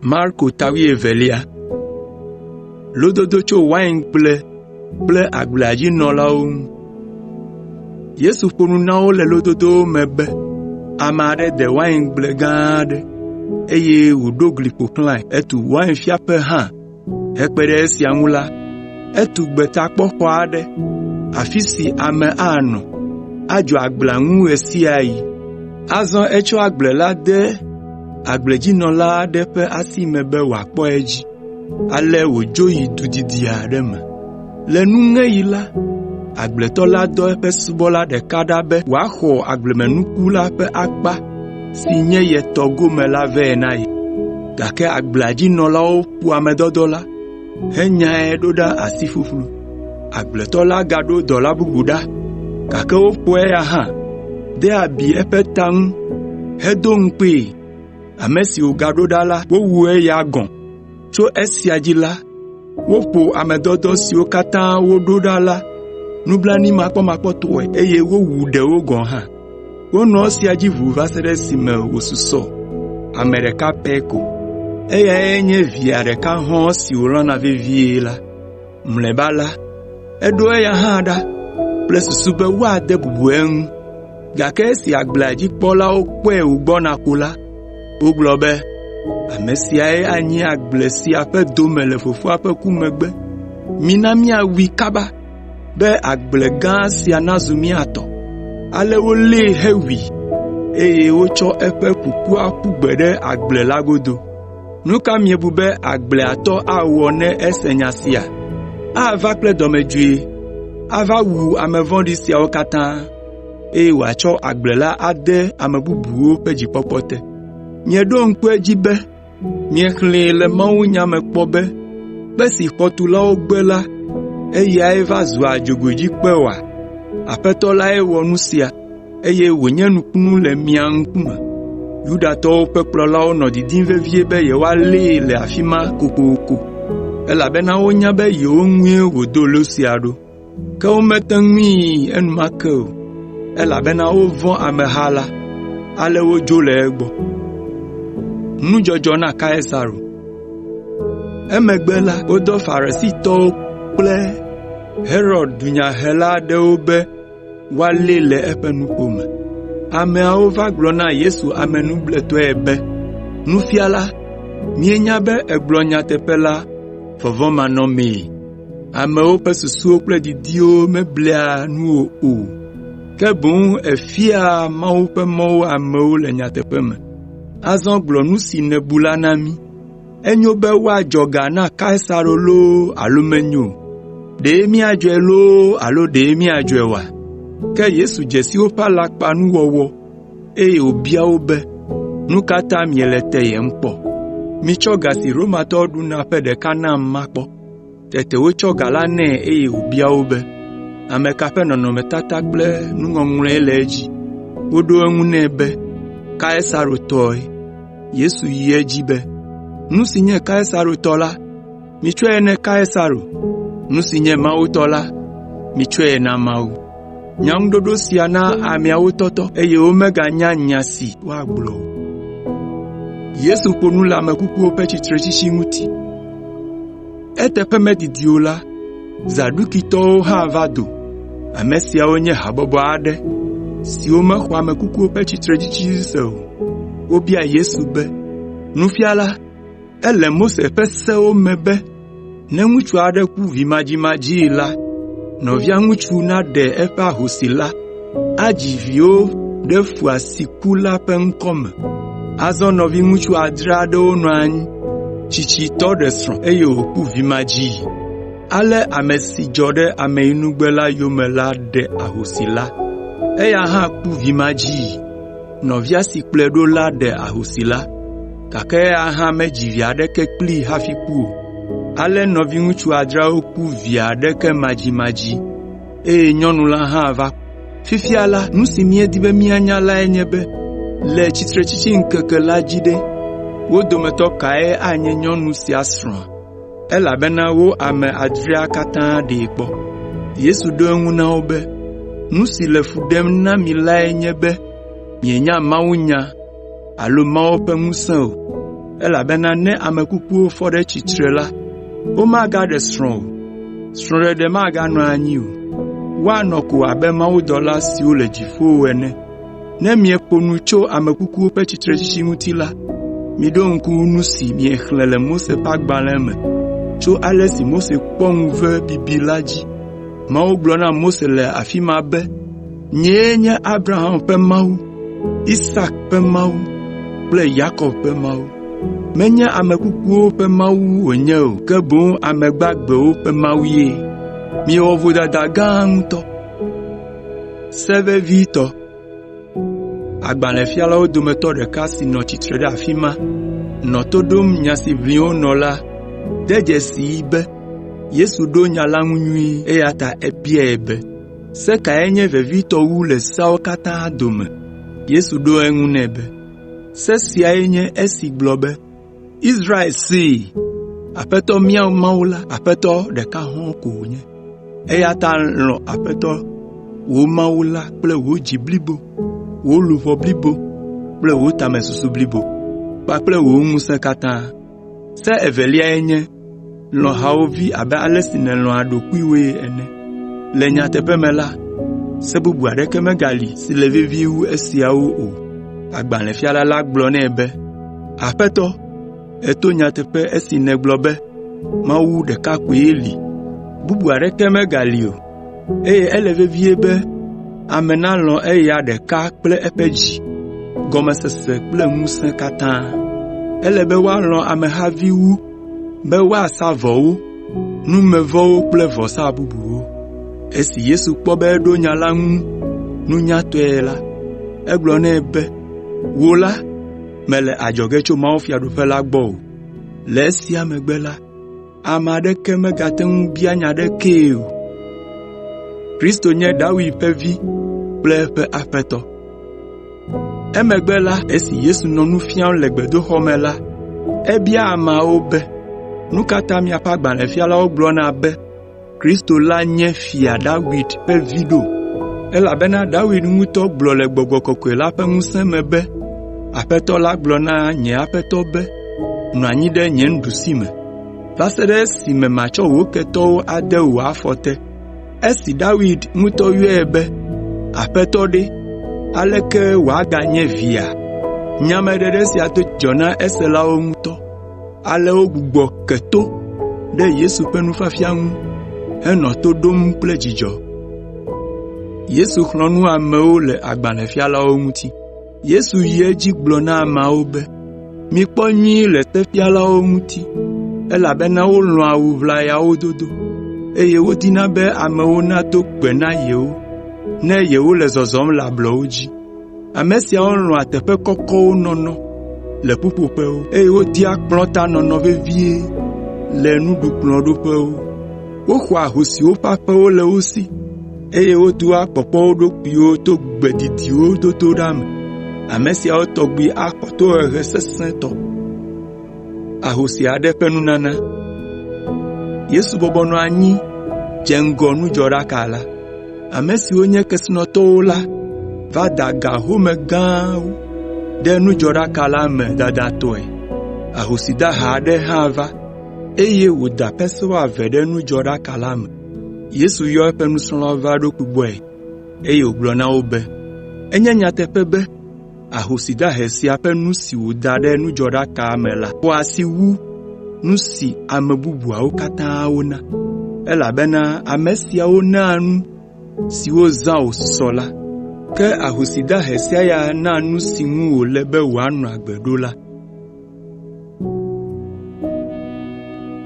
Marko ta wuievelia. Lododo tso waingble kple agblea dzi nɔlawo ŋu. Yesu ƒo nu na wo le lododowo me be, “Ame aɖe de waingble gã aɖe, eye wòɖo gli ƒo xlãe. Etu wainfiaƒe hã. Hekpe ɖe esia ŋu la, etu gbetakpɔxɔ aɖe, afi si ame anɔ, adzɔ agblea ŋu ɣe sia ɣi. Azɔ etsɔ agble la de agbledzinɔla aɖe ƒe asi me be wòakpɔ edzi, ale wòdzo yi du didi aɖe me. Le nuŋeɣi la, agbletɔ la dɔ eƒe subɔla ɖeka ɖa be wòaxɔ agblemenuku la ƒe akpa si nye ye tɔ gome la vɛ na ye. Gake agblea dzi nɔlawo ƒo ame dɔdɔ la, henyae ɖo ɖa asi ƒuƒlu. Agbletɔ la gaɖo dɔla bubu ɖa, gake woƒo eya hã, de abi eƒe ta ŋu hedo ŋukpee. Ame si wògaɖo ɖa la, wowu eya gɔ̃. Tso esia dzi la, woƒo ame dɔdɔ siwo katã woɖo ɖa la nublanuimakpɔmakpɔtɔe eye wowu ɖewo gɔ̃ hã. Wonɔ esia dzi ʋuu va se ɖe esime wòsusɔ ame ɖeka pɛ ko. Eyae nye via ɖeka hɔ̃ɔ si wòlɔ̃na vevie la. Mlɔeba la, eɖo eya hã ɖa kple susu be woade bubu eŋu. Gake esi agblea dzi kpɔlawo kpɔe wògbɔna ko la, wogblɔ be, ‘Ame siae anyi agble sia ƒe dome le fofoa ƒe ku megbe. Mina míawui kaba be agble gã sia nazu mía tɔ.’ Ale wolée hewui, eye wotsɔ eƒe kukua ƒu gbe ɖe agble la godo. “Nu ka miebu be agblea tɔ awɔ ne ese nya sia? Ava kple dɔmedzoe ava wu ame vɔ̃ɖi siawo katã, eye wòatsɔ agble la ade ame bubuwo ƒe dzikpɔkpɔ te. Mieɖo ŋku edzi be miexlẽe le mawunya me kpɔ be, ‘Kpe si xɔtulawo gbe la, eyae va zua dzogoedzikpe oa? Aƒetɔ lae wɔ nu sia, eye wònye nukunu le mia ŋkume.’ ” Yudatɔwo ƒe kplɔlawo nɔ didim vevie be yewoalée le afi ma kokoko, elabena wonya be yewo ŋue wòdo lo sia ɖo. Ke womete ŋui enumake o, elabena wovɔ̃ ameha la, ale wodzo le egbɔ. Emegbe la, wodɔ Farisitɔwo kple Herod dunyahela aɖewo be woalée le eƒe nuƒo me. Ameawo va gblɔ na Yesu amenubletɔe be, “Nufiala, míenya be ègblɔa nyateƒe la vɔvɔ̃manɔmee. Amewo ƒe susuwo kple didiwo meblea nuwò o, ke boŋ èfiaa Mawu ƒe mɔwo amewo le nyateƒe me. Azɔ gblɔ nu si nèbu la na mí. Enyo be woadzɔ ga na Kaisaro loo alo menyo o? Ɖe míadzɔe loo alo ɖe míadzɔe oa?” Ke Yesu dze si woƒe alakpanuwɔwɔ, eye wòbia wo be, “Nu ka ta miele teyem kpɔ? Mitsɔ ga si Romatɔwo ɖuna ƒe ɖeka nam makpɔ.” Tete wotsɔ ga la nɛ eye wòbia wo be, “Ame ka ƒe nɔnɔmetata kple nuŋɔŋlɔe le edzi?” Woɖo eŋu nɛ be, “Kaisaro tɔe.” Yesu yi edzi be, “Nu si nye Kaisaro tɔ la, mitsɔe na Kaisaro, nu si nye Mawu tɔ la, mitsɔe na Mawu.” Nyaŋuɖoɖo sia na ameawo tɔtɔ, eye womeganya nya si woagblɔ o. Eteƒe medidi o la, Zadukitɔwo hã va do. Ame siawo nye habɔbɔ aɖe siwo mexɔ ame kukuwo ƒe tsitretsitsi dzi se o. Wobia Yesu be, “Nufiala, ele Mose ƒe sewo me be ne ŋutsu aɖe ku vimadzimadzii la, nɔvia ŋutsu naɖe eƒe ahosi la, adzi viwo ɖe foa si ku la ƒe ŋkɔ me. Azɔ nɔviŋutsu adre aɖewo nɔ anyi. Tsitsitɔ ɖe srɔ̃ eye wòku vimadzii. Ale ame si dzɔ ɖe ameyinugbe la yome la ɖe ahosi la. Eya hã ku vimadzii. Nɔvia si kplɔe ɖo la ɖe ahosi la, gake eya hã medzi vi aɖeke kplii hafi ku o. Ale nɔviŋutsu adreawo ku vi aɖeke madzimadzi eye nyɔnu la hã va ku. Fifia la, nu si míedi be míanya lae nye be le tsitretsitsi ŋkeke la dzi ɖe, wo dometɔ kae anye nyɔnu sia srɔ̃a? Elabena wo ame adrea katã ɖee kpɔ.” Yesu ɖo eŋu na wo be, “Nu si le fu ɖem na mi lae nye be mienya mawunya alo Mawu ƒe ŋusẽ o. Elabena ne ame kukuwo fɔ ɖe tsitre la, womagaɖe srɔ̃ o, srɔ̃ɖeɖe maganɔ anyi o. Woanɔ ko abe mawudɔla siwo le dziƒo ene. Ne mieƒo nu tso ame kukuwo ƒe tsitretsitsi ŋuti la, miɖo ŋku nu si miexlẽ le Mose ƒe agbalẽ me tso ale si Mose kpɔ ŋuve bibi la dzi. Mawu gblɔ na Mose le afi ma be, ‘Nyee nye Abraham ƒe Mawu, Isak ƒe Mawu kple Yakob ƒe Mawu.’ Menye ame kukuwo ƒe Mawu wònye o, ke boŋ ame gbagbewo ƒe Mawu ye. Miewɔ vodada gã ŋutɔ.” Agbalẽfialawo dometɔ ɖeka si nɔ tsitre ɖe afi ma, nɔ to ɖom nya si ʋlim wonɔ la de dzesii be Yesu ɖo nya la ŋu nyuie eya ta ebiae be, “Se kae nye vevitɔ wu le seawo katã dome?” Yesu ɖo eŋu nɛ be, “Se siae nye esi gblɔ be, ‘Israel see, Aƒetɔ mía Mawu la, Aƒetɔ ɖeka hɔ̃ɔ ko wònye. Eya ta lɔ̃ Aƒetɔ wò Mawu la kple wò dzi blibo, wò luʋɔ blibo kple wò tamesusu blibo kpakple wò ŋusẽ katã.’ Se eveliae nye, ‘Lɔ̃ hawòvi abe ale si nèlɔ̃a ɖokuiwòe ene.’ Le nyateƒe me la, se bubu aɖeke megali si le vevie wu esiawo o.” Agbalẽfiala la gblɔ nɛ be, “Aƒetɔ, èto nyateƒe esi nègblɔ be Mawu ɖeka koe li, bubu aɖeke megali o, eye ele vevie be ame nalɔ̃ eya ɖeka kple eƒe dzi, gɔmesese kple ŋusẽ katã. Ele be woalɔ̃ amehavi wu be woasa vɔwo, numevɔwo kple vɔsa bubuwo.” Esi Yesu kpɔ be eɖo nya la ŋu nunyatɔe la, egblɔ nɛ be, “Wò la, mèle adzɔge tso mawufiaɖuƒe la gbɔ o.” Le esia megbe la, ame aɖeke megate ŋu bia nya aɖekee o. Emegbe la, esi Yesu nɔ nu fiam le gbedoxɔ me la, ebia ameawo be, “Nu ka ta miaƒe agbalẽfialawo gblɔna be Kristo la nye Fia David ƒe vi ɖo? Elabena David ŋutɔ gblɔ le Gbɔgbɔ Kɔkɔe la ƒe ŋusẽ me be, “ ‘Aƒetɔ la gblɔ na nye Aƒetɔ be, “Nɔ anyi ɖe nye nuɖusime va se ɖe esime matsɔ wò ketɔwo ade wò afɔ te.” ’ Esi David ŋutɔ yɔe be, ‘Aƒetɔ’ ɖe, aleke wòaganye via?” Nyameɖeɖe sia do dzidzɔ na eselawo ŋutɔ, ale wogbugbɔ ke to ɖe Yesu ƒe nufiafia ŋu henɔ to ɖom kple dzidzɔ. Yesu yi edzi gblɔ na ameawo be, “Mikpɔ nyuie le sefialawo ŋuti, elabena wolɔ̃a awu ʋlayawo dodo, eye wodina be amewo nado gbe na yewo ne yewole zɔzɔm le ablɔwo dzi. Ame siawo lɔ̃a teƒe kɔkɔwo nɔnɔ le ƒuƒoƒewo, eye wodia kplɔ̃tanɔnɔ vevie le nuɖukplɔ̃ɖoƒewo. Woxɔa ahosiwo ƒe aƒewo le wo si, eye wodoa kpɔkpɔ wo ɖokuiwo to gbe didiwo dodo ɖa me. Ame siawo tɔgbi axɔ tohehe sesẽtɔ.” Yesu bɔbɔ nɔ anyi dze ŋgɔ nudzɔɖaka la. Ame siwo nye kesinɔtɔwo la va da ga home gãwo ɖe nudzɔɖaka la me dadatɔe. Ahosi dahe aɖe hã va, eye wòda pesewa eve ɖe nudzɔɖaka la me. Yesu yɔ eƒe nusrɔ̃lawo va eɖokui gbɔe, eye wògblɔ na wo be, “Enye nyateƒe be ahosi dahe sia ƒe nu si wòda ɖe nudzɔɖaka me la xɔ asi wu nu si ame bubuawo katã wona, elabena ame siawo naa nu si wozã wòsusɔ la, ke ahosi dahe sia ya na nu si ŋu wòle be wòanɔ agbe ɖo la.”